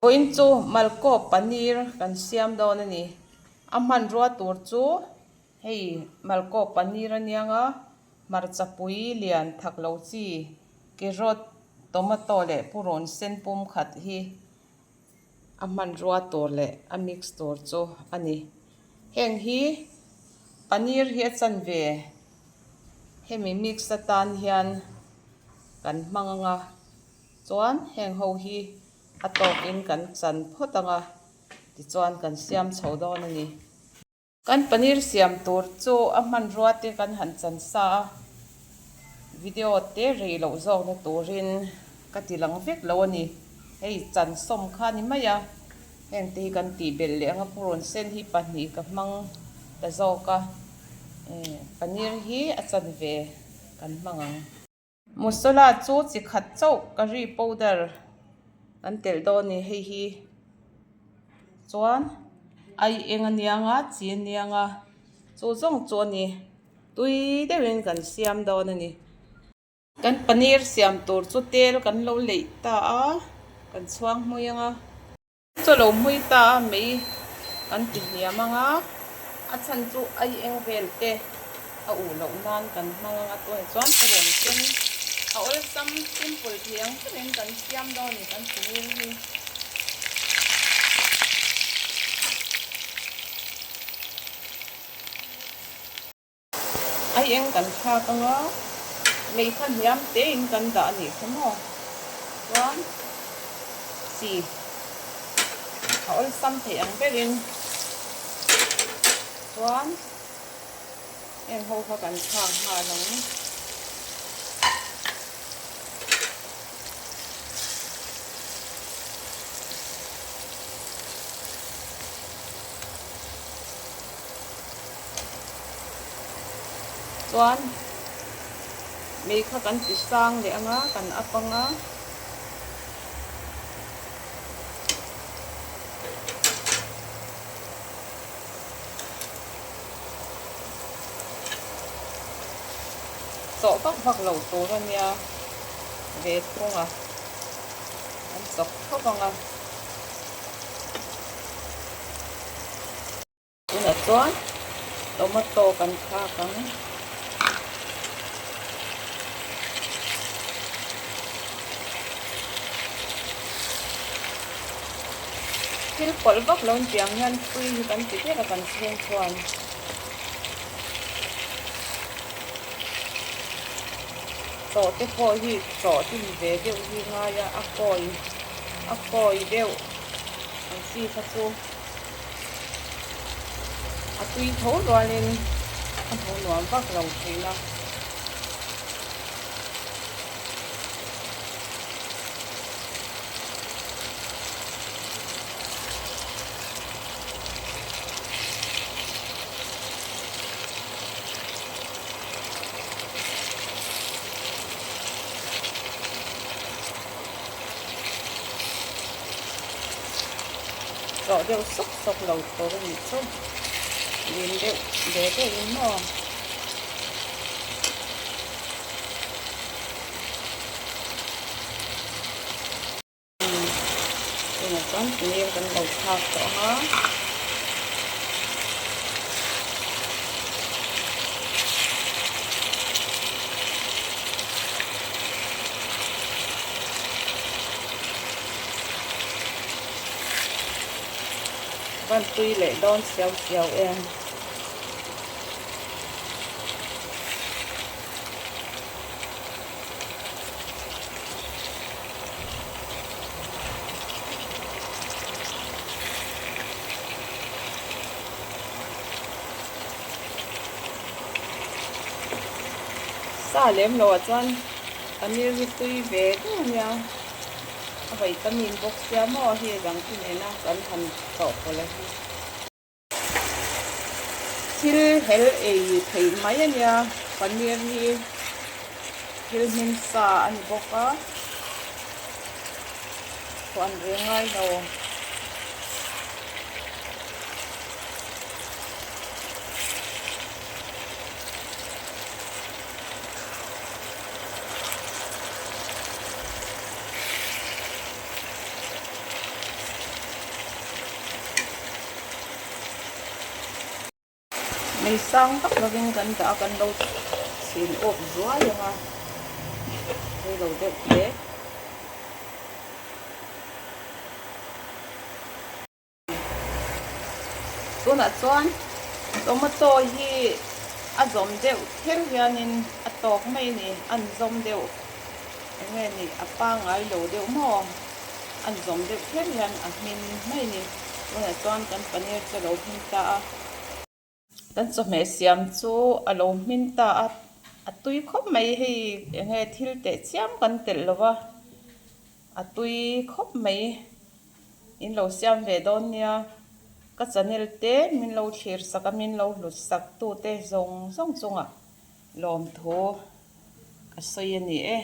Vawiin chu Malkaw paneer kan siam dawn a ni. A hmanrua tur chu hei Malkaw paneer a niang a, hmarcha pui lian thak lo chi, carrot, tomato leh purun sen pum khat hi a hmanrua tur leh a mix tur chu a ni. Heng hi paneer hi a chanve hemi mix atan hian kan hmang ang a. Chuan heng ho hi a tawkin kan chan phawt ang a, tichuan kan siam chho dawn a ni. Kan paneer siam tur chu a hmanrua te kan han chan sa a, video te rei loh zawkna turin ka ti lang vek lo a ni. Hei chan sawm kha a ni mai a, heng te hi kan tih belh leh ang a, purun sen hi pahnih ka hmang ta zawk a, paneer hi a chanve kan hmang ang. Masala chu chi khat chauh curry powder kan telh dawn a ni hei hi chuan ai eng a niang a chi a niang a chu zawng chu a ni tui deuhin kan siam dawn a ni. Kan paneer siam tur chu tel kan lo leih ta a kan chhuang hmui ang a. Chaw lo hmui ta a mei kan ti hniam ang a, a chhan chu ai eng vel te a uh loh nan kan hmang ang a tunah chuan ka rawn ken a awlsam simple thei ang berin kan siam dawn a ni kan paneer hi. Ai eng kan thlak ang a, lei kha hniam te in kan dah a nih kha maw? Chuan chi a awlsam theih ang berin chuan heng ho kha kan thlak nghal ang. Chuan mei kha kan ti sang leh ang a, kan up ang a. Chawh vak vak lo tur a nia ve thung a, an chawk thawk ang a. Tunah chuan tomato kan thlak ang. Thil pawlh vak lo inpiang hian tui hi kan ti ber a kan chhung chuan. Chaw te pawh hi chaw tin ve deuh hi ngai a, a kawi a kawi deuh ang chi kha chu. A tui tho rualin a hmuh nuam vak lo thin a. Chawh deuh sawk sawk lo tur a nih chu lim deuh ve deuh in maw. Tunah chuan paneer kan lo thlak tawh ang a. Van tui leh dawn siau siau em. Sa lem loh ah chuan paneer hi tui ve deuh a nia a vitamin bawk sia maw hei dang te nena kan han chawhpawlh a hi. Thil hel ei theih mai a nia paneer hi thil hmin sa a ni bawk a chhuan ve ngai lo. Mei sang vak lovin kan dah a, kan lo chhin awp zuai ang a, rei lo deuh hle. Tunah chuan tomato hi a zawm deuh kher hianin a tawk mai a ni, a zawm deuh eng nge ni a pangngai lo deuh maw a zawm deuh kher hian a hmin mai a ni. Tunah chuan kan paneer chu a lo hmin ta a. Kan chawhmeh siam chu a lo hmin ta a, a tui khawp mai hei eng nge thil teh chiam kan telh lo va, a tui khawp mai in lo siam ve dawn nia, ka channel te min lo thlir sak a min lo hlut sak tu te zawng zawng chungah lawmthu ka sawi a ni e.